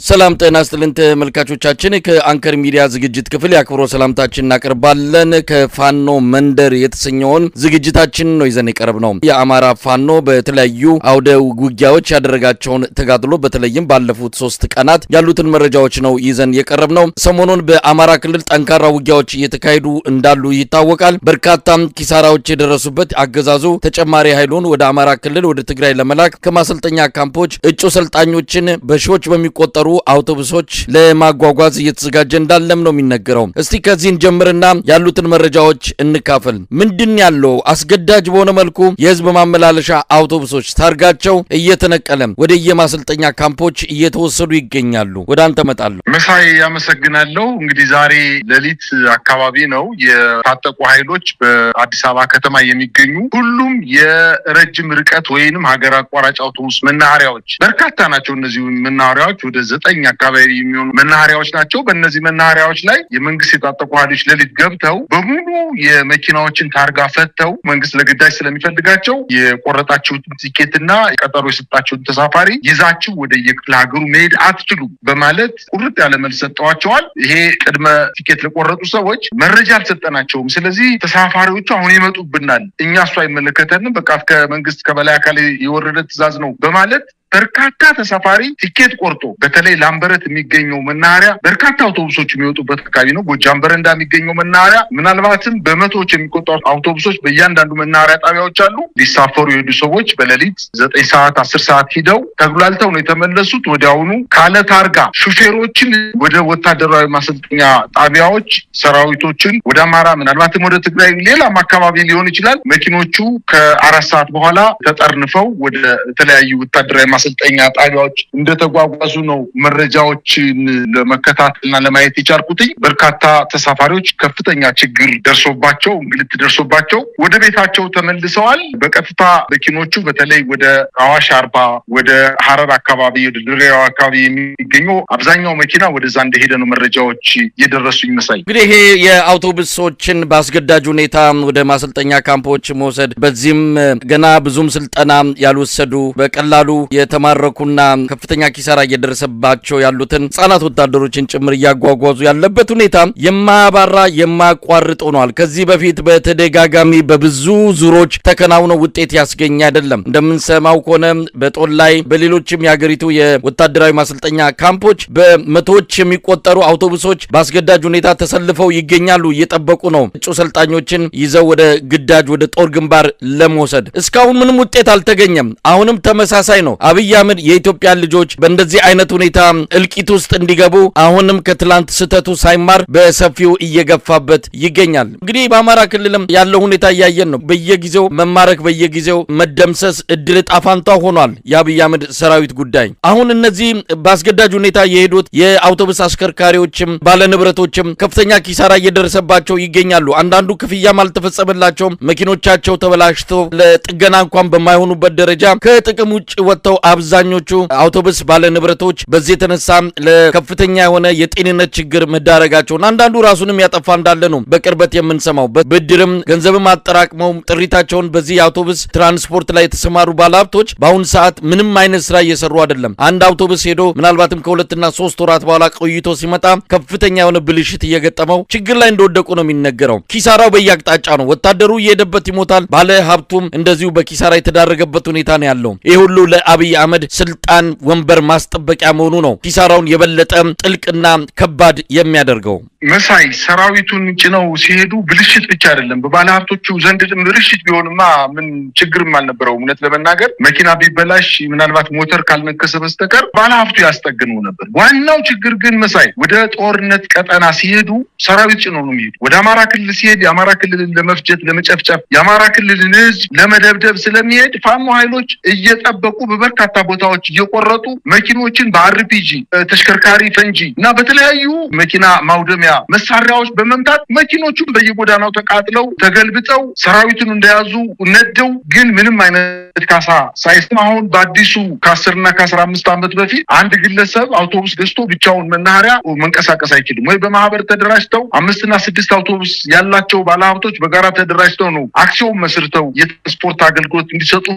ሰላም ጤና ይስጥልን ተመልካቾቻችን፣ ከአንከር ሚዲያ ዝግጅት ክፍል የአክብሮት ሰላምታችን እናቀርባለን። ከፋኖ መንደር የተሰኘውን ዝግጅታችን ነው ይዘን የቀረብነው። የአማራ ፋኖ በተለያዩ አውደ ውጊያዎች ያደረጋቸውን ተጋድሎ በተለይም ባለፉት 3 ቀናት ያሉትን መረጃዎች ነው ይዘን የቀረብነው። ሰሞኑን በአማራ ክልል ጠንካራ ውጊያዎች እየተካሄዱ እንዳሉ ይታወቃል። በርካታ ኪሳራዎች የደረሱበት አገዛዙ ተጨማሪ ኃይሉን ወደ አማራ ክልል ወደ ትግራይ ለመላክ ከማሰልጠኛ ካምፖች እጩ ሰልጣኞችን በሺዎች በሚቆጠሩ አውቶቡሶች ለማጓጓዝ እየተዘጋጀ እንዳለም ነው የሚነገረው። እስቲ ከዚህ ጀምርና ያሉትን መረጃዎች እንካፈል። ምንድን ያለው አስገዳጅ በሆነ መልኩ የህዝብ ማመላለሻ አውቶቡሶች ታርጋቸው እየተነቀለ ወደ የማሰልጠኛ ካምፖች እየተወሰዱ ይገኛሉ። ወደ አንተ እመጣለሁ። መሳይ ያመሰግናለሁ። እንግዲህ ዛሬ ሌሊት አካባቢ ነው የታጠቁ ኃይሎች በአዲስ አበባ ከተማ የሚገኙ ሁሉም የረጅም ርቀት ወይንም ሀገር አቋራጭ አውቶቡስ መናኸሪያዎች በርካታ ናቸው። እነዚህ መናኸሪያዎች ወደ 9 አካባቢ የሚሆኑ መናኸሪያዎች ናቸው። በእነዚህ መናኸሪያዎች ላይ የመንግስት የታጠቁ ኃይሎች ሌሊት ገብተው በሙሉ የመኪናዎችን ታርጋ ፈተው መንግስት ለግዳጅ ስለሚፈልጋቸው የቆረጣችሁትን ቲኬትና ቀጠሮ የሰጣችሁትን ተሳፋሪ ይዛችሁ ወደ የክፍለ ሀገሩ መሄድ አትችሉም በማለት ቁርጥ ያለ መልስ ሰጥተዋቸዋል። ይሄ ቅድመ ቲኬት ለቆረጡ ሰዎች መረጃ አልሰጠናቸውም። ስለዚህ ተሳፋሪዎቹ አሁን ይመጡብናል፣ እኛ እሱ አይመለከተንም፣ በቃ ከመንግስት ከበላይ አካል የወረደ ትዕዛዝ ነው በማለት በርካታ ተሳፋሪ ቲኬት ቆርጦ በተለይ ላምበረት የሚገኘው መናኸሪያ በርካታ አውቶቡሶች የሚወጡበት አካባቢ ነው። ጎጃም በረንዳ የሚገኘው መናኸሪያ ምናልባትም በመቶዎች የሚቆጠሩ አውቶቡሶች በእያንዳንዱ መናኸሪያ ጣቢያዎች አሉ። ሊሳፈሩ የሄዱ ሰዎች በሌሊት 9 ሰዓት 10 ሰዓት ሂደው ተጉላልተው ነው የተመለሱት። ወዲያውኑ ካለ ታርጋ ሹፌሮችን ወደ ወታደራዊ ማሰልጠኛ ጣቢያዎች ሰራዊቶችን ወደ አማራ ምናልባትም ወደ ትግራይ ሌላም አካባቢ ሊሆን ይችላል መኪኖቹ ከ4 ሰዓት በኋላ ተጠርንፈው ወደ ተለያዩ ወታደራዊ ማሰልጠኛ ጣቢያዎች እንደተጓጓዙ ነው መረጃዎችን ለመከታተልና ለማየት የቻልኩት። በርካታ ተሳፋሪዎች ከፍተኛ ችግር ደርሶባቸው እንግልት ደርሶባቸው ወደ ቤታቸው ተመልሰዋል። በቀጥታ መኪኖቹ በተለይ ወደ አዋሽ አርባ ወደ ሐረር አካባቢ ወደ ድሬዳዋ አካባቢ የሚገኘው አብዛኛው መኪና ወደዛ እንደሄደ ነው መረጃዎች የደረሱኝ። መሳይ እንግዲህ ይሄ የአውቶቡሶችን በአስገዳጅ ሁኔታ ወደ ማሰልጠኛ ካምፖች መውሰድ በዚህም ገና ብዙም ስልጠና ያልወሰዱ በቀላሉ የተማረኩና ከፍተኛ ኪሳራ እየደረሰባቸው ያሉትን ህጻናት ወታደሮችን ጭምር እያጓጓዙ ያለበት ሁኔታ የማያባራ የማያቋርጥ ሆኗል። ከዚህ በፊት በተደጋጋሚ በብዙ ዙሮች ተከናውነው ውጤት ያስገኘ አይደለም። እንደምንሰማው ከሆነ በጦር ላይ በሌሎችም የሀገሪቱ የወታደራዊ ማሰልጠኛ ካምፖች በመቶዎች የሚቆጠሩ አውቶቡሶች በአስገዳጅ ሁኔታ ተሰልፈው ይገኛሉ። እየጠበቁ ነው እጩ ሰልጣኞችን ይዘው ወደ ግዳጅ ወደ ጦር ግንባር ለመውሰድ። እስካሁን ምንም ውጤት አልተገኘም። አሁንም ተመሳሳይ ነው። አብይ አህመድ የኢትዮጵያ ልጆች በእንደዚህ አይነት ሁኔታ እልቂት ውስጥ እንዲገቡ አሁንም ከትላንት ስህተቱ ሳይማር በሰፊው እየገፋበት ይገኛል። እንግዲህ በአማራ ክልልም ያለው ሁኔታ እያየን ነው። በየጊዜው መማረክ፣ በየጊዜው መደምሰስ እድል ጣፋንታ ሆኗል የአብይ አህመድ ሰራዊት ጉዳይ። አሁን እነዚህ በአስገዳጅ ሁኔታ የሄዱት የአውቶቡስ አሽከርካሪዎችም ባለንብረቶችም ከፍተኛ ኪሳራ እየደረሰባቸው ይገኛሉ። አንዳንዱ ክፍያም አልተፈጸመላቸውም። መኪኖቻቸው ተበላሽተው ለጥገና እንኳን በማይሆኑበት ደረጃ ከጥቅም ውጭ ወጥተው አብዛኞቹ አውቶቡስ ባለንብረቶች በዚህ የተነሳ ለከፍተኛ የሆነ የጤንነት ችግር መዳረጋቸውን አንዳንዱ ራሱንም ያጠፋ እንዳለ ነው በቅርበት የምንሰማው። ብድርም ገንዘብም አጠራቅመው ጥሪታቸውን በዚህ የአውቶቡስ ትራንስፖርት ላይ የተሰማሩ ባለሀብቶች በአሁኑ ሰዓት ምንም አይነት ስራ እየሰሩ አይደለም። አንድ አውቶቡስ ሄዶ ምናልባትም ከ2 እና 3 ወራት በኋላ ቆይቶ ሲመጣ ከፍተኛ የሆነ ብልሽት እየገጠመው ችግር ላይ እንደወደቁ ነው የሚነገረው። ኪሳራው በየአቅጣጫ ነው። ወታደሩ እየሄደበት ይሞታል፣ ባለ ሀብቱም እንደዚሁ በኪሳራ የተዳረገበት ሁኔታ ነው ያለው። ይህ ሁሉ ለአብይ አህመድ ስልጣን ወንበር ማስጠበቂያ መሆኑ ነው ኪሳራውን የበለጠ ጥልቅና ከባድ የሚያደርገው። መሳይ ሰራዊቱን ጭነው ሲሄዱ ብልሽት ብቻ አይደለም፣ በባለሀብቶቹ ዘንድ ብልሽት ቢሆንማ ምን ችግርም አልነበረውም። እውነት ለመናገር መኪና ቢበላሽ ምናልባት ሞተር ካልነከሰ በስተቀር ባለሀብቱ ያስጠግነው ነበር። ዋናው ችግር ግን መሳይ ወደ ጦርነት ቀጠና ሲሄዱ ሰራዊት ጭነው ነው የሚሄዱ። ወደ አማራ ክልል ሲሄድ የአማራ ክልልን ለመፍጀት ለመጨፍጨፍ፣ የአማራ ክልልን ህዝብ ለመደብደብ ስለሚሄድ ፋኖ ኃይሎች እየጠበቁ በበርካታ ቦታዎች እየቆረጡ መኪኖችን በአርፒጂ ተሽከርካሪ ፈንጂ እና በተለያዩ መኪና ማውደሚያ መሳሪያዎች በመምታት መኪኖቹን በየጎዳናው ተቃጥለው ተገልብጠው ሰራዊቱን እንደያዙ ነደው ግን ምንም አይነት የመሬት ካሳ ሳይስም አሁን በአዲሱ ከ10 እና ከ15 ዓመት በፊት አንድ ግለሰብ አውቶቡስ ገዝቶ ብቻውን መናኸሪያ መንቀሳቀስ አይችልም። ወይ በማህበር ተደራጅተው 5 እና 6 አውቶቡስ ያላቸው ባለሀብቶች በጋራ ተደራጅተው ነው አክሲዮን መስርተው የትራንስፖርት አገልግሎት እንዲሰጡ።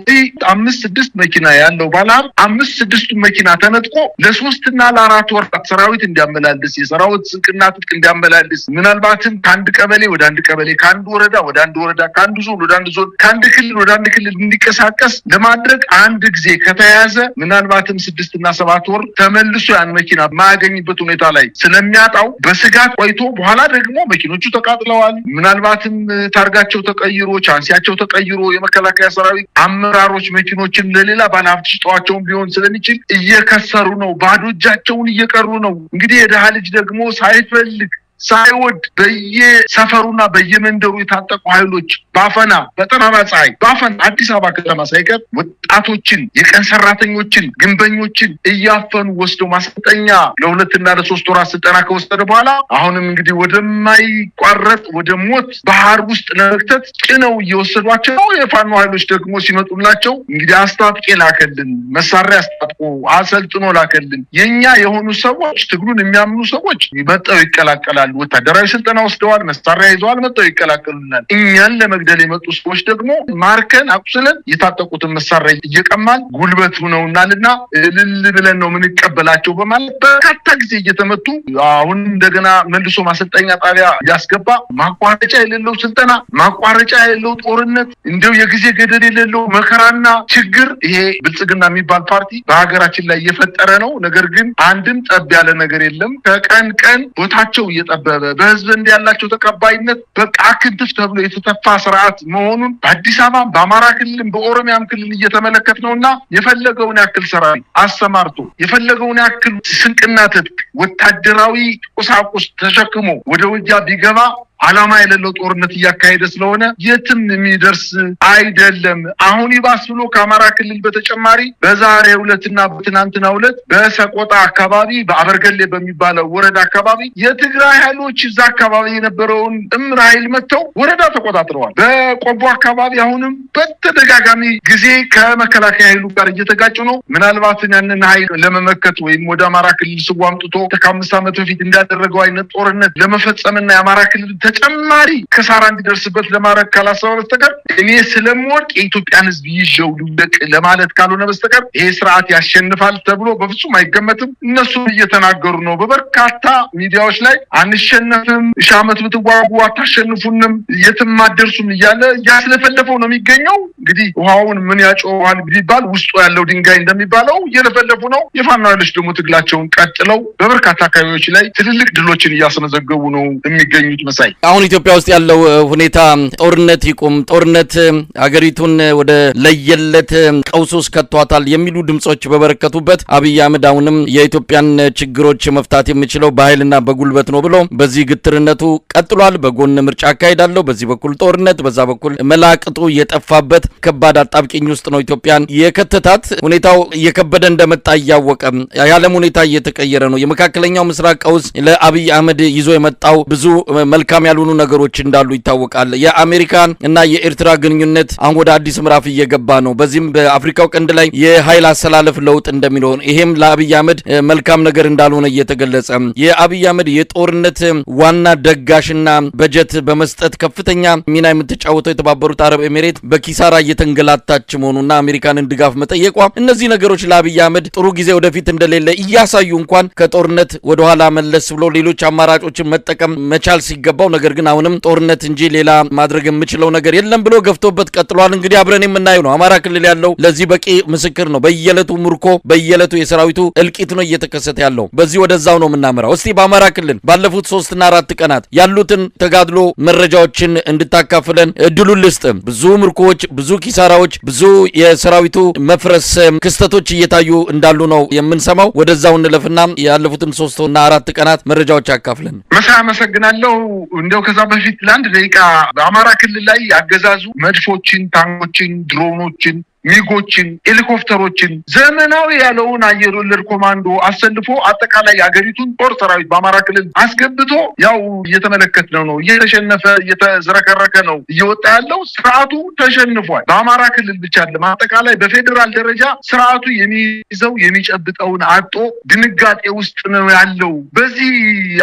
5 6 መኪና ያለው ባለሀብት 5 6 መኪና ተነጥቆ ለ3 እና ለ4 ወራት ሰራዊት እንዲያመላልስ፣ የሰራዊት ስንቅና ትጥቅ እንዲያመላልስ፣ ምናልባትም ከአንድ ቀበሌ ወደ አንድ ቀበሌ፣ ከአንድ ወረዳ ወደ አንድ ወረዳ፣ ከአንድ ዞን ወደ አንድ ዞን፣ ከአንድ ክልል ወደ አንድ ክልል እንዲንቀሳቀስ ለማድረግ አንድ ጊዜ ከተያዘ ምናልባትም 6 እና 7 ወር ተመልሶ ያን መኪና ማያገኝበት ሁኔታ ላይ ስለሚያጣው በስጋት ቆይቶ በኋላ ደግሞ መኪኖቹ ተቃጥለዋል፣ ምናልባትም ታርጋቸው ተቀይሮ ቻንሲያቸው ተቀይሮ የመከላከያ ሰራዊት አመራሮች መኪኖችን ለሌላ ባለሀብት ሽጠዋቸውም ሊሆን ስለሚችል እየከሰሩ ነው፣ ባዶ እጃቸውን እየቀሩ ነው። እንግዲህ የድሃ ልጅ ደግሞ ሳይፈልግ ሳይወድ በየሰፈሩና በየመንደሩ የታጠቁ ኃይሎች ባፈና በጠራራ ፀሐይ ባፈና አዲስ አበባ ከተማ ሳይቀር ወጣቶችን፣ የቀን ሰራተኞችን፣ ግንበኞችን እያፈኑ ወስደው ማሰልጠኛ ለ2 እና ለ3 ወራት ስልጠና ከወሰደ በኋላ አሁንም እንግዲህ ወደማይቋረጥ ወደ ሞት ባህር ውስጥ ለመክተት ጭነው እየወሰዷቸው ነው። የፋኖ ኃይሎች ደግሞ ሲመጡላቸው እንግዲህ አስታጥቄ ላከልን፣ መሳሪያ አስታጥቆ አሰልጥኖ ላከልን፣ የኛ የሆኑ ሰዎች ትግሉን የሚያምኑ ሰዎች መጠው ይቀላቀላሉ። ወታደራዊ ስልጠና ወስደዋል፣ መሳሪያ ይዘዋል፣ መጠው ይቀላቀሉናል። እኛን ለመግደል የመጡ ሰዎች ደግሞ ማርከን አቁስለን የታጠቁትን መሳሪያ እየቀማን ጉልበት ሆነውናልና እልል ብለን ነው የምንቀበላቸው በማለት በርካታ ጊዜ እየተመቱ አሁን እንደገና መልሶ ማሰልጠኛ ጣቢያ ያስገባ ማቋረጫ የሌለው ስልጠና፣ ማቋረጫ የሌለው ጦርነት፣ እንደው የጊዜ ገደብ የሌለው መከራና ችግር ይሄ ብልጽግና የሚባል ፓርቲ በሀገራችን ላይ እየፈጠረ ነው። ነገር ግን አንድም ጠብ ያለ ነገር የለም። ከቀን ቀን ቦታቸው እየጠበበ በህዝብ ዘንድ ያላቸው ተቀባይነት በቃ ክንትፍ ተብሎ የተተፋ ስርዓት መሆኑን በአዲስ አበባ በአማራ ክልልም በኦሮሚያም ክልል እየተመለከት ነውና የፈለገውን ያክል ሰራዊት አሰማርቶ የፈለገውን ያክል ስንቅና ትጥቅ ወታደራዊ ቁሳቁስ ተሸክሞ ወደ ውጊያ ቢገባ ዓላማ የሌለው ጦርነት እያካሄደ ስለሆነ የትም የሚደርስ አይደለም። አሁን ይባስ ብሎ ከአማራ ክልል በተጨማሪ በዛሬው ዕለትና በትናንትናው ዕለት በሰቆጣ አካባቢ በአበርገሌ በሚባለው ወረዳ አካባቢ የትግራይ ኃይሎች እዛ አካባቢ የነበረውን ጥምር ኃይል መጥተው ወረዳ ተቆጣጥረዋል። በቆቦ አካባቢ አሁንም በተደጋጋሚ ጊዜ ከመከላከያ ኃይሉ ጋር እየተጋጩ ነው። ምናልባት ያንን ኃይል ለመመከት ወይም ወደ አማራ ክልል ስቦ አምጥቶ ከ5 ዓመት በፊት እንዳደረገው አይነት ጦርነት ለመፈጸምና የአማራ ክልል ተጨማሪ ከሳራ እንዲደርስበት ለማድረግ ካላሰበ በስተቀር እኔ ስለምወድቅ የኢትዮጵያን ሕዝብ ይዤው ልውደቅ ለማለት ካልሆነ በስተቀር ይሄ ስርዓት ያሸንፋል ተብሎ በፍጹም አይገመትም። እነሱም እየተናገሩ ነው በበርካታ ሚዲያዎች ላይ አንሸነፍም፣ ሺህ ዓመት ብትዋጉ አታሸንፉንም፣ የትም አትደርሱም እያለ እያስለፈለፈው ነው የሚገኘው። እንግዲህ ውሃውን ምን ያጮኸዋል ቢባል ውስጡ ያለው ድንጋይ እንደሚባለው እየለፈለፉ ነው። የፋኖ ኃይሎች ደግሞ ትግላቸውን ቀጥለው በበርካታ አካባቢዎች ላይ ትልልቅ ድሎችን እያስመዘገቡ ነው የሚገኙት። መሳይ፣ አሁን ኢትዮጵያ ውስጥ ያለው ሁኔታ ጦርነት ይቁም፣ ጦርነት ሀገሪቱን ወደ ለየለት ቀውስ ውስጥ ከቷታል የሚሉ ድምጾች በበረከቱበት አብይ አህመድ አሁንም የኢትዮጵያን ችግሮች መፍታት የሚችለው በኃይልና በጉልበት ነው ብሎ በዚህ ግትርነቱ ቀጥሏል። በጎን ምርጫ አካሄዳለሁ፣ በዚህ በኩል ጦርነት፣ በዛ በኩል መላቅጡ የጠፋበት ከባድ አጣብቂኝ ውስጥ ነው ኢትዮጵያን የከተታት። ሁኔታው እየከበደ እንደመጣ እያወቀ የዓለም ሁኔታ እየተቀየረ ነው። የመካከለኛው ምስራቅ ቀውስ ለአብይ አህመድ ይዞ የመጣው ብዙ መልካም ያልሆኑ ነገሮች እንዳሉ ይታወቃል። የአሜሪካ እና የኤርትራ ግንኙነት አሁን ወደ አዲስ ምዕራፍ እየገባ ነው። በዚህም በአፍሪካው ቀንድ ላይ የኃይል አሰላለፍ ለውጥ እንደሚሆን ይሄም ለአብይ አህመድ መልካም ነገር እንዳልሆነ እየተገለጸ፣ የአብይ አህመድ የጦርነት ዋና ደጋሽና በጀት በመስጠት ከፍተኛ ሚና የምትጫወተው የተባበሩት አረብ ኤሚሬት በኪሳራ እየተንገላታች መሆኑና አሜሪካንን ድጋፍ መጠየቋ እነዚህ ነገሮች ለአብይ አህመድ ጥሩ ጊዜ ወደፊት እንደሌለ እያሳዩ እንኳን ከጦርነት ወደኋላ መለስ ብሎ ሌሎች አማራጮችን መጠቀም መቻል ሲገባው ነገር ግን አሁንም ጦርነት እንጂ ሌላ ማድረግ የምችለው ነገር የለም ብሎ ገፍቶበት ቀጥሏል። እንግዲህ አብረን የምናየው ነው። አማራ ክልል ያለው ለዚህ በቂ ምስክር ነው። በየዕለቱ ምርኮ፣ በየዕለቱ የሰራዊቱ እልቂት ነው እየተከሰተ ያለው። በዚህ ወደዛው ነው የምናመራው። እስቲ በአማራ ክልል ባለፉት 3 እና 4 ቀናት ያሉትን ተጋድሎ መረጃዎችን እንድታካፍለን እድሉን ልስጥ። ብዙ ምርኮዎች፣ ብዙ ኪሳራዎች፣ ብዙ የሰራዊቱ መፍረስ ክስተቶች እየታዩ እንዳሉ ነው የምንሰማው። ወደዛው እንለፍና ያለፉትን 3 እና 4 ቀናት መረጃዎች አካፍለን። መሳይ፣ አመሰግናለሁ። እንደው ከዛ በፊት ለአንድ ደቂቃ በአማራ ክልል ላይ አገዛዙ መድፎችን፣ ታንኮችን፣ ድሮኖችን ሚጎችን፣ ሄሊኮፕተሮችን፣ ዘመናዊ ያለውን አየር ወለድ ኮማንዶ አሰልፎ አጠቃላይ የሀገሪቱን ጦር ሰራዊት በአማራ ክልል አስገብቶ ያው እየተመለከትነው ነው። እየተሸነፈ እየተዝረከረከ ነው እየወጣ ያለው። ስርዓቱ ተሸንፏል። በአማራ ክልል ብቻ አይደለም፣ አጠቃላይ በፌዴራል ደረጃ ስርዓቱ የሚይዘው የሚጨብጠውን አጦ ድንጋጤ ውስጥ ነው ያለው። በዚህ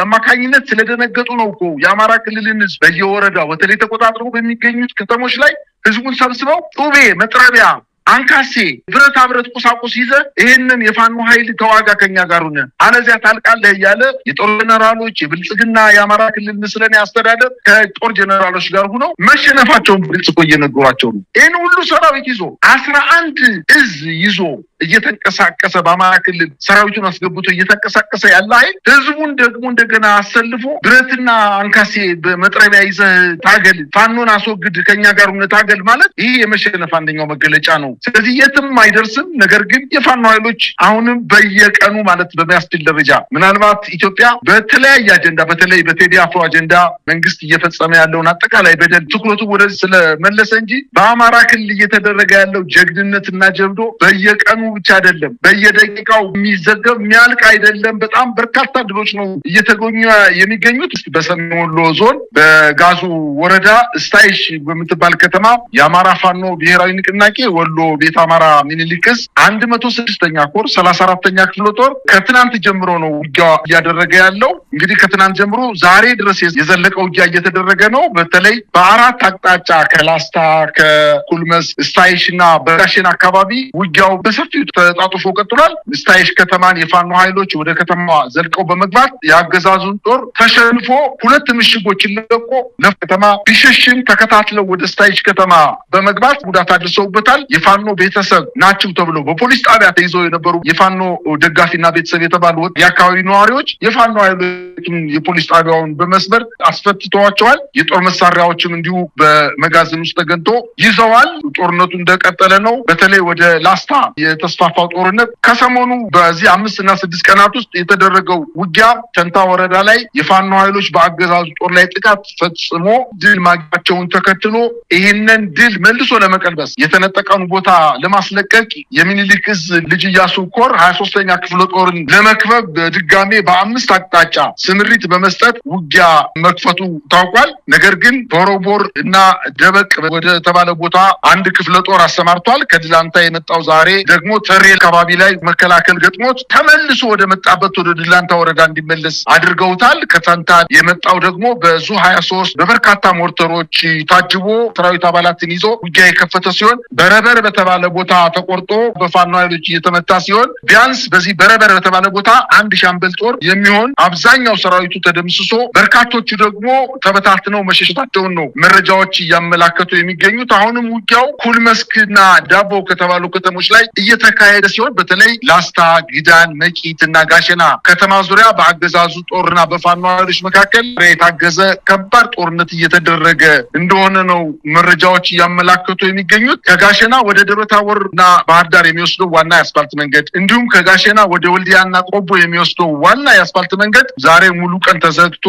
አማካኝነት ስለደነገጡ ነው እኮ የአማራ ክልልን ህዝብ በየወረዳው በተለይ ተቆጣጥረው በሚገኙት ከተሞች ላይ ህዝቡን ሰብስበው ጡቤ፣ መጥረቢያ፣ አንካሴ፣ ብረታ ብረት ቁሳቁስ ይዘህ ይህንን የፋኖ ኃይል ተዋጋ ከኛ ጋር ሁነ አለዚያ ታልቃለህ እያለ የጦር ጀነራሎች የብልጽግና የአማራ ክልል ምስለኔ አስተዳደር ከጦር ጀነራሎች ጋር ሆነው መሸነፋቸውን ግልጽ እኮ እየነገሯቸው ነው። ይህን ሁሉ ሰራዊት ይዞ 11 እዝ ይዞ እየተንቀሳቀሰ በአማራ ክልል ሰራዊቱን አስገብቶ እየተንቀሳቀሰ ያለ ኃይል ህዝቡን ደግሞ እንደገና አሰልፎ ብረትና አንካሴ በመጥረቢያ ይዘህ ታገል፣ ፋኖን አስወግድ፣ ከኛ ጋር ሁነህ ታገል ማለት ይህ የመሸነፍ አንደኛው መገለጫ ነው። ስለዚህ የትም አይደርስም። ነገር ግን የፋኖ ኃይሎች አሁንም በየቀኑ ማለት በሚያስችል ደረጃ ምናልባት ኢትዮጵያ በተለያየ አጀንዳ በተለይ በቴዲ አፍሮ አጀንዳ መንግስት እየፈጸመ ያለውን አጠቃላይ በደል ትኩረቱ ወደዚህ ስለመለሰ እንጂ በአማራ ክልል እየተደረገ ያለው ጀግንነትና ጀብዶ በየቀኑ ብቻ አይደለም፣ በየደቂቃው የሚዘገብ የሚያልቅ አይደለም። በጣም በርካታ ድሎች ነው እየተገኙ የሚገኙት። በሰሜን ወሎ ዞን በጋዙ ወረዳ ስታይሽ በምትባል ከተማ የአማራ ፋኖ ብሔራዊ ንቅናቄ ወሎ ቤት አማራ ሚኒሊክ እዝ 106ኛ ኮር 34ኛ ክፍለ ጦር ከትናንት ጀምሮ ነው ውጊያ እያደረገ ያለው። እንግዲህ ከትናንት ጀምሮ ዛሬ ድረስ የዘለቀ ውጊያ እየተደረገ ነው። በተለይ በአራት አቅጣጫ ከላስታ፣ ከኩልመስ፣ ስታይሽ እና በጋሸን አካባቢ ውጊያው በሰፊው ተጣጥፎ ቀጥሏል። ስታይሽ ከተማን የፋኖ ኃይሎች ወደ ከተማዋ ዘልቀው በመግባት የአገዛዙን ጦር ተሸንፎ ሁለት ምሽጎችን ለቆ ለከተማ ቢሸሽም ተከታትለው ወደ ስታይሽ ከተማ በመግባት ጉዳት አድርሰውበታል። የፋኖ ቤተሰብ ናቸው ተብሎ በፖሊስ ጣቢያ ተይዘው የነበሩ የፋኖ ደጋፊና ቤተሰብ የተባሉ የአካባቢ ነዋሪዎች የፋኖ ኃይሎችን የፖሊስ ጣቢያውን በመስበር አስፈትተዋቸዋል። የጦር መሳሪያዎችም እንዲሁ በመጋዘን ውስጥ ተገኝቶ ይዘዋል። ጦርነቱ እንደቀጠለ ነው። በተለይ ወደ ላስታ የተስፋፋው ጦርነት ከሰሞኑ በዚህ 5 እና 6 ቀናት ውስጥ የተደረገው ውጊያ ተንታ ወረዳ ላይ የፋኖ ኃይሎች በአገዛዙ ጦር ላይ ጥቃት ፈጽሞ ድል ማግኘታቸውን ተከትሎ ይህንን ድል መልሶ ለመቀልበስ የተነጠቀውን ቦታ ለማስለቀቅ የሚኒሊክ እዝ ልጅ ኢያሱ ኮር 23ኛ ክፍለ ጦርን ለመክበብ በድጋሜ በአምስት አቅጣጫ ስምሪት በመስጠት ውጊያ መክፈቱ ታውቋል። ነገር ግን ቦሮቦር እና ደበቅ ወደ ተባለ ቦታ አንድ ክፍለ ጦር አሰማርቷል። ከድላንታ የመጣው ዛሬ ደግሞ ተሬ አካባቢ ላይ መከላከል ገጥሞት ተመልሶ ወደ መጣበት ወደ ድላንታ ወረዳ እንዲመለስ አድርገውታል። ከተንታ የመጣው ደግሞ በዙ 23 በበርካታ ሞርተሮች ታጅቦ ሰራዊት አባላትን ይዞ ውጊያ የከፈተ ሲሆን በረበር በተባለ ቦታ ተቆርጦ በፋኖ ኃይሎች እየተመታ ሲሆን ቢያንስ በዚህ በረበር በተባለ ቦታ አንድ ሻምበል ጦር የሚሆን አብዛኛው ሰራዊቱ ተደምስሶ በርካቶቹ ደግሞ ተበታትነው መሸሸታቸውን ነው መረጃዎች እያመላከቱ የሚገኙት። አሁንም ውጊያው ኩልመስክና ዳቦ ከተባሉ ከተሞች ላይ እየተካሄደ ሲሆን በተለይ ላስታ፣ ጊዳን፣ መቂት እና ጋሸና ከተማ ዙሪያ በአገዛዙ ጦርና በፋኖ ኃይሎች መካከል የታገዘ ከባድ ጦርነት እየተደረገ እንደሆነ ነው መረጃዎች እያመላከቱ የሚገኙት። ከጋሸና ወደ ደብረታቦርና ባህር ዳር የሚወስደው ዋና የአስፋልት መንገድ እንዲሁም ከጋሸና ወደ ወልዲያና ቆቦ የሚወስደው ዋና የአስፋልት መንገድ ዛሬ ሙሉ ቀን ተዘግቶ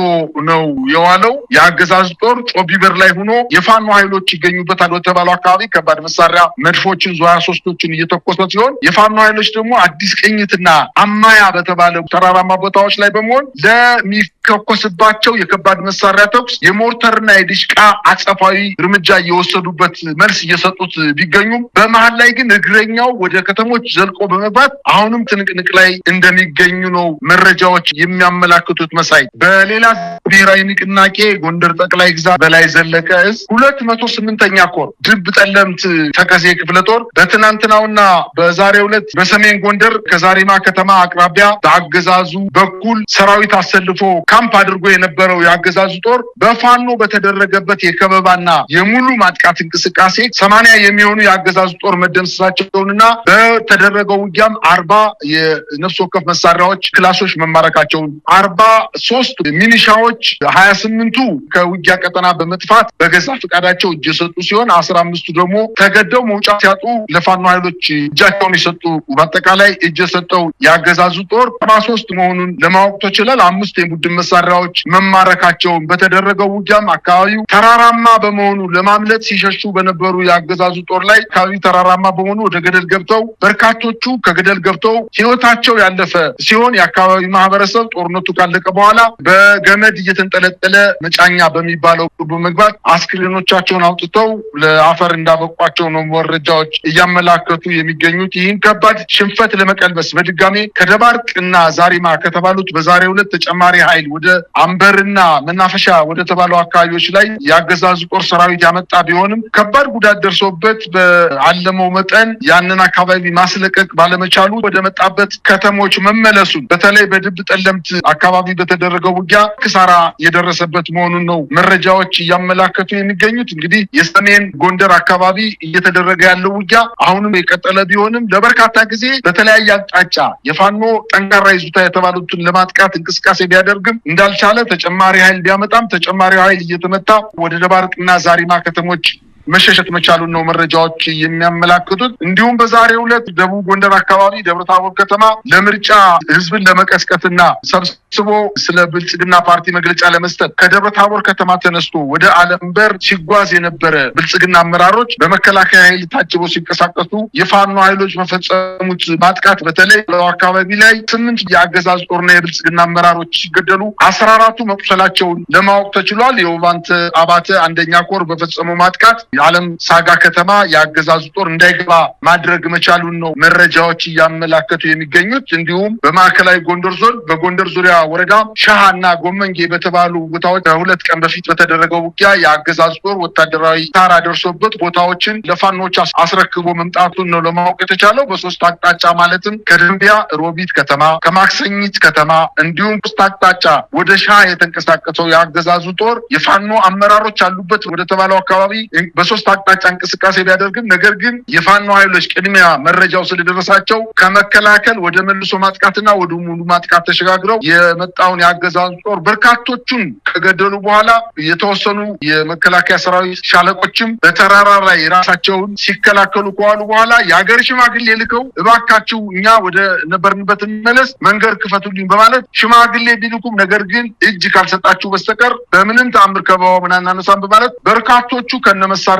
ነው የዋለው። የአገዛዙ ጦር ጮቢበር ላይ ሆኖ የፋኖ ኃይሎች ይገኙበታል በተባለው አካባቢ ከባድ መሳሪያ መድፎችን ዙ 23ቶችን እየተኮሰ ሲሆን የፋኖ ኃይሎች ደግሞ አዲስ ቅኝትና አማያ በተባለ ተራራማ ቦታዎች ላይ በመሆን ለሚተኮስባቸው የከባድ መሳሪያ ተኩስ የሞርተርና የዲሽቃ አጸፋዊ እርምጃ እየወሰዱበት መልስ እየሰጡት ቢገኙም በመሃል ላይ ግን እግረኛው ወደ ከተሞች ዘልቆ በመግባት አሁንም ትንቅንቅ ላይ እንደሚገኙ ነው መረጃዎች የሚያመላክቱት። መሳይ፣ በሌላ ብሔራዊ ንቅናቄ ጎንደር ጠቅላይ ግዛት በላይ ዘለቀ እዝ 208ኛ ኮር ድብ ጠለምት ተከዜ ክፍለ ጦር በትናንትናውና በዛሬው ዕለት በሰሜን ጎንደር ከዛሪማ ከተማ አቅራቢያ በአገዛዙ በኩል ሰራዊት አሰልፎ ካምፕ አድርጎ የነበረው የአገዛዙ ጦር በፋኖ በተደረገበት የከበባና የሙሉ ማጥቃት እንቅስቃሴ 80 የሚሆኑ የአገዛዙ ጦር መደምሰሳቸውንና በተደረገው ውጊያም 40 የነፍስ ወከፍ መሳሪያዎች ክላሾች መማረካቸውን 43 ሚኒሻዎች 28ቱ ከውጊያ ቀጠና በመጥፋት በገዛ ፈቃዳቸው እጅ የሰጡ ሲሆን 15ቱ ደግሞ ተገደው መውጫ ሲያጡ ለፋኖ ኃይሎች እጃቸውን የሰጡ፣ በአጠቃላይ እጅ የሰጠው ያገዛዙ ጦር 73 መሆኑን ለማወቅ ተችሏል። 5 የቡድን መሳሪያዎች መማረካቸውን፣ በተደረገው ውጊያም አካባቢው ተራራማ በመሆኑ ለማምለጥ ሲሸሹ በነበሩ ያገዛዙ ጦር ላይ አካባቢው ተራራማ በመሆኑ ወደ ገደል ገብተው በርካቶቹ ከገደል ገብተው ህይወታቸው ያለፈ ሲሆን፣ የአካባቢው ማህበረሰብ ጦርነቱ ካለቀ በኋላ በገመድ እየተንጠለጠለ መጫኛ በሚባለው በመግባት አስክሬኖቻቸውን አውጥተው ለአፈር እንዳበቋቸው ነው መረጃዎች እያመላከቱ የሚገኙት። ይህን ከባድ ሽንፈት ለመቀልበስ በድጋሜ ከደባርቅና ዛሪማ ከተባሉት በዛሬው ዕለት ተጨማሪ ኃይል ወደ አንበርና መናፈሻ ወደ ተባለው አካባቢዎች ላይ ያገዛዙ ጦር ሰራዊት ያመጣ ቢሆንም ከባድ ጉዳት ደርሶበት በአለመው መጠን ያንን አካባቢ ማስለቀቅ ባለመቻሉ ወደ መጣበት ከተሞች መመለሱን፣ በተለይ በድብ ጠለምት አካባቢ በተደረገው ውጊያ ክሳራ የደረሰበት መሆኑን ነው መረጃዎች እያመላከቱ የሚገኙት። እንግዲህ የሰሜን ጎንደር አካባቢ እየተደረገ ያለው ውጊያ አሁንም የቀጠለ ቢሆንም ለበርካታ ጊዜ በተለያየ አቅጣጫ የፋኖ ጠንካራ ይዞታ የተባሉትን ለማጥቃት እንቅስቃሴ ቢያደርግም እንዳልቻለ፣ ተጨማሪ ኃይል ቢያመጣም ተጨማሪ ኃይል እየተመታ ወደ ደባርቅና ዛሪማ ከተሞች መሸሸት መቻሉን ነው መረጃዎች የሚያመላክቱት። እንዲሁም በዛሬው ዕለት ደቡብ ጎንደር አካባቢ ደብረታቦር ከተማ ለምርጫ ህዝብን ለመቀስቀስና ሰብስቦ ስለ ብልጽግና ፓርቲ መግለጫ ለመስጠት ከደብረታቦር ከተማ ተነስቶ ወደ አለምበር ሲጓዝ የነበረ ብልጽግና አመራሮች በመከላከያ ኃይል ታጅበው ሲንቀሳቀሱ የፋኖ ኃይሎች በፈጸሙት ማጥቃት በተለይ አካባቢ ላይ 8 የአገዛዝ ጦርና የብልጽግና አመራሮች ሲገደሉ 14ቱ መቁሰላቸውን ለማወቅ ተችሏል። የውባንተ አባተ አንደኛ ኮር በፈጸመው ማጥቃት የዓለም ሳጋ ከተማ የአገዛዙ ጦር እንዳይገባ ማድረግ መቻሉን ነው መረጃዎች እያመላከቱ የሚገኙት። እንዲሁም በማዕከላዊ ጎንደር ዞን በጎንደር ዙሪያ ወረዳ ሻሃና ጎመንጌ በተባሉ ቦታዎች ከ2 ቀን በፊት በተደረገው ውጊያ የአገዛዙ ጦር ወታደራዊ ታራ ደርሶበት ቦታዎችን ለፋኖች አስረክቦ መምጣቱን ነው ለማወቅ የተቻለው። በሶስት አቅጣጫ ማለትም ከደንቢያ ሮቢት ከተማ፣ ከማክሰኝት ከተማ እንዲሁም ሶስት አቅጣጫ ወደ ሻሃ የተንቀሳቀሰው የአገዛዙ ጦር የፋኖ አመራሮች አሉበት ወደ ተባለው አካባቢ በሶስት አቅጣጫ እንቅስቃሴ ቢያደርግም ነገር ግን የፋኖ ኃይሎች ቅድሚያ መረጃው ስለደረሳቸው ከመከላከል ወደ መልሶ ማጥቃትና ወደ ሙሉ ማጥቃት ተሸጋግረው የመጣውን የአገዛዙ ጦር በርካቶቹን ከገደሉ በኋላ የተወሰኑ የመከላከያ ሰራዊት ሻለቆችም በተራራ ላይ ራሳቸውን ሲከላከሉ ከዋሉ በኋላ የሀገር ሽማግሌ ልከው እባካችሁ እኛ ወደ ነበርንበት እንመለስ፣ መንገድ ክፈቱልኝ በማለት ሽማግሌ ቢልኩም ነገር ግን እጅ ካልሰጣችሁ በስተቀር በምንም ተአምር ከበባው አናነሳም በማለት በርካቶቹ ከነመሳሪያቸው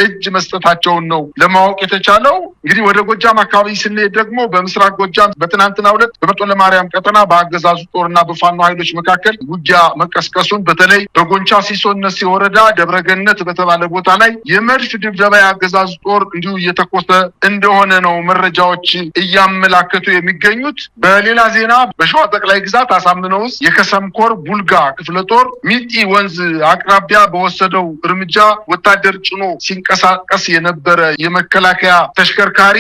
እጅ መስጠታቸውን ነው ለማወቅ የተቻለው። እንግዲህ ወደ ጎጃም አካባቢ ስንሄድ ደግሞ በምስራቅ ጎጃም በትናንትናው ዕለት በመጦ ለማርያም ቀጠና በአገዛዙ ጦርና በፋኖ ኃይሎች መካከል ውጊያ መቀስቀሱን፣ በተለይ በጎንቻ ሲሶነሲ ወረዳ ደብረገነት በተባለ ቦታ ላይ የመድፍ ድብደባ የአገዛዙ ጦር እንዲሁ እየተኮሰ እንደሆነ ነው መረጃዎች እያመላከቱ የሚገኙት። በሌላ ዜና በሸዋ ጠቅላይ ግዛት አሳምነው ውስጥ የከሰምኮር ቡልጋ ክፍለ ጦር ሚጢ ወንዝ አቅራቢያ በወሰደው እርምጃ ወታደር ጭኖ ሲንቀሳቀስ የነበረ የመከላከያ ተሽከርካሪ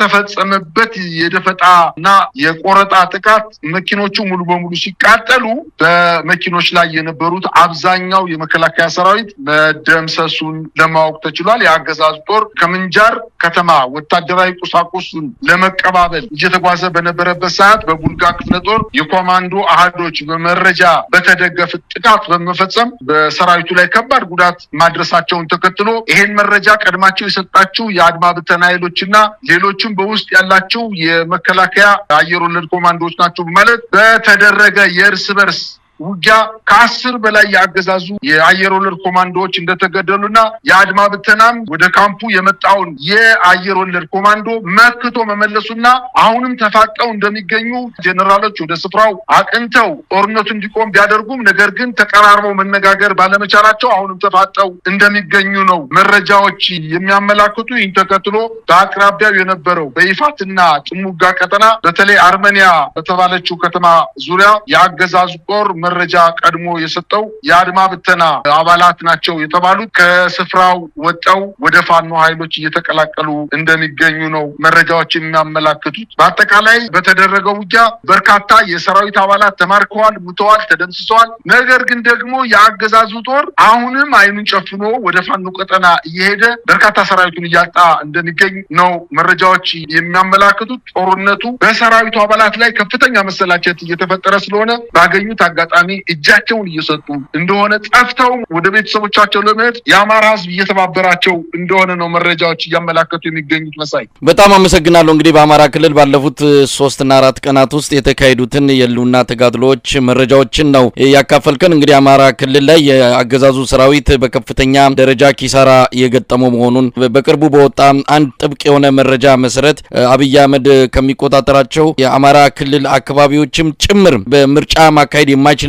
በተፈጸመበት የደፈጣና የቆረጣ ጥቃት መኪኖቹ ሙሉ በሙሉ ሲቃጠሉ በመኪኖች ላይ የነበሩት አብዛኛው የመከላከያ ሰራዊት መደምሰሱን ለማወቅ ተችሏል። የአገዛዙ ጦር ከምንጃር ከተማ ወታደራዊ ቁሳቁሱን ለመቀባበል እየተጓዘ በነበረበት ሰዓት በቡልጋ ክፍለ ጦር የኮማንዶ አሃዶች በመረጃ በተደገፈ ጥቃት በመፈጸም በሰራዊቱ ላይ ከባድ ጉዳት ማድረሳቸውን ተከትሎ ይሄን መረጃ ቀድማቸው የሰጣችሁ የአድማ ብተና ኃይሎችና ሌሎችም በውስጥ ያላችሁ የመከላከያ አየር ወለድ ኮማንዶዎች ናቸው በማለት በተደረገ የእርስ በርስ ውጊያ ከ10 በላይ ያገዛዙ የአየር ወለድ ኮማንዶዎች እንደተገደሉና የአድማ ብተናም ወደ ካምፑ የመጣውን የአየር ወለድ ኮማንዶ መክቶ መመለሱና አሁንም ተፋጠው እንደሚገኙ ጀነራሎች ወደ ስፍራው አቅንተው ጦርነቱ እንዲቆም ቢያደርጉም ነገር ግን ተቀራርበው መነጋገር ባለመቻላቸው አሁንም ተፋጠው እንደሚገኙ ነው መረጃዎች የሚያመላክቱ። ይህን ተከትሎ በአቅራቢያው የነበረው በይፋትና ጥሙጋ ቀጠና በተለይ አርመኒያ በተባለችው ከተማ ዙሪያ ያገዛዙ ጦር መረጃ ቀድሞ የሰጠው የአድማ ብተና አባላት ናቸው የተባሉት ከስፍራው ወጣው ወደ ፋኖ ኃይሎች እየተቀላቀሉ እንደሚገኙ ነው መረጃዎች የሚያመላክቱት። በአጠቃላይ በተደረገው ውጊያ በርካታ የሰራዊት አባላት ተማርከዋል፣ ሙተዋል፣ ተደምስሰዋል። ነገር ግን ደግሞ የአገዛዙ ጦር አሁንም አይኑን ጨፍኖ ወደ ፋኖ ቀጠና እየሄደ በርካታ ሰራዊቱን እያጣ እንደሚገኝ ነው መረጃዎች የሚያመላክቱት። ጦርነቱ በሰራዊቱ አባላት ላይ ከፍተኛ መሰላቸት እየተፈጠረ ስለሆነ ባገኙት አጋጣሚ አጋጣሚ እጃቸውን እየሰጡ እንደሆነ፣ ጠፍተው ወደ ቤተሰቦቻቸው ለመሄድ የአማራ ህዝብ እየተባበራቸው እንደሆነ ነው መረጃዎች እያመላከቱ የሚገኙት። መሳይ፣ በጣም አመሰግናለሁ። እንግዲህ በአማራ ክልል ባለፉት 3ና 4 ቀናት ውስጥ የተካሄዱትን የህልውና ተጋድሎዎች መረጃዎችን ነው ያካፈልከን። እንግዲህ አማራ ክልል ላይ የአገዛዙ ሰራዊት በከፍተኛ ደረጃ ኪሳራ የገጠመው መሆኑን፣ በቅርቡ በወጣ አንድ ጥብቅ የሆነ መረጃ መሰረት አብይ አህመድ ከሚቆጣጠራቸው የአማራ ክልል አካባቢዎችም ጭምር በምርጫ ማካሄድ የማይችልባቸው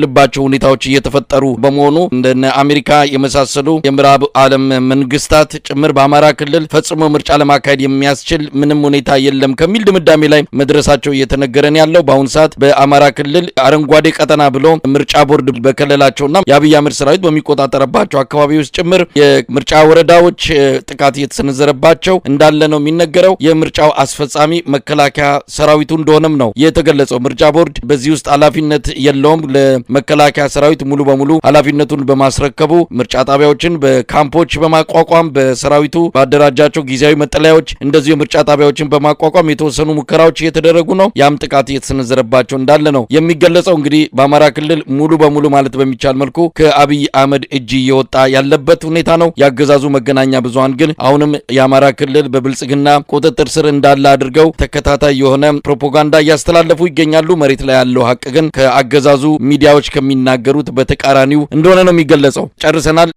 ሁኔታዎች እየተፈጠሩ በመሆኑ፣ እንደነ አሜሪካ የመሳሰሉ የምዕራብ ዓለም መንግስታት ጭምር በአማራ ክልል ፈጽሞ ምርጫ ለማካሄድ የሚያስችል ምንም ሁኔታ የለም ከሚል ድምዳሜ ላይ መድረሳቸው እየተነገረን ያለው። በአሁኑ ሰዓት በአማራ ክልል አረንጓዴ ቀጠና ብሎ ምርጫ ቦርድ በከለላቸውና የአብይ አህመድ ሰራዊት በሚቆጣጠርባቸው አካባቢዎች ጭምር የምርጫ ወረዳዎች ጥቃት እየተሰነዘረባቸው እንዳለ ነው የሚነገረው። የምርጫው አስፈጻሚ መከላከያ ሰራዊቱ እንደሆነም ነው የተገለጸው። ምርጫ ቦርድ በዚህ ውስጥ ኃላፊነት የለውም። ለመከላከያ ሰራዊት ሙሉ በሙሉ ኃላፊነቱን በማስረከቡ ምርጫ ጣቢያዎችን በካምፖች በማቋቋም፣ በሰራዊቱ ባደራጃቸው ጊዜያዊ መጠለያዎች እንደዚሁ የምርጫ ጣቢያዎችን በማቋቋም የተወሰኑ ሙከራዎች እየተደረጉ ነው። ያም ጥቃት እየተሰነዘረባቸው እንዳለ ነው የሚገለጸው። እንግዲህ በአማራ ክልል ሙሉ በሙሉ ማለት በሚቻል መልኩ ከአብይ አህመድ እጅ እየወጣ ያለበት ሁኔታ ነው። ያገዛዙ መገናኛ ብዙሃን ግን አሁንም የአማራ ክልል በብልጽግና ቁጥጥር ስር እንዳለ አድርገው ተከታታይ የሆነ ፕሮፓጋንዳ እያስተላለፉ ይገኛሉ። መሬት ላይ ያለው ሀቅ ግን ከአገዛዙ ሚዲያዎች ከሚናገሩት በተቃራኒው እንደሆነ ነው የሚገለጸው። ጨርሰናል።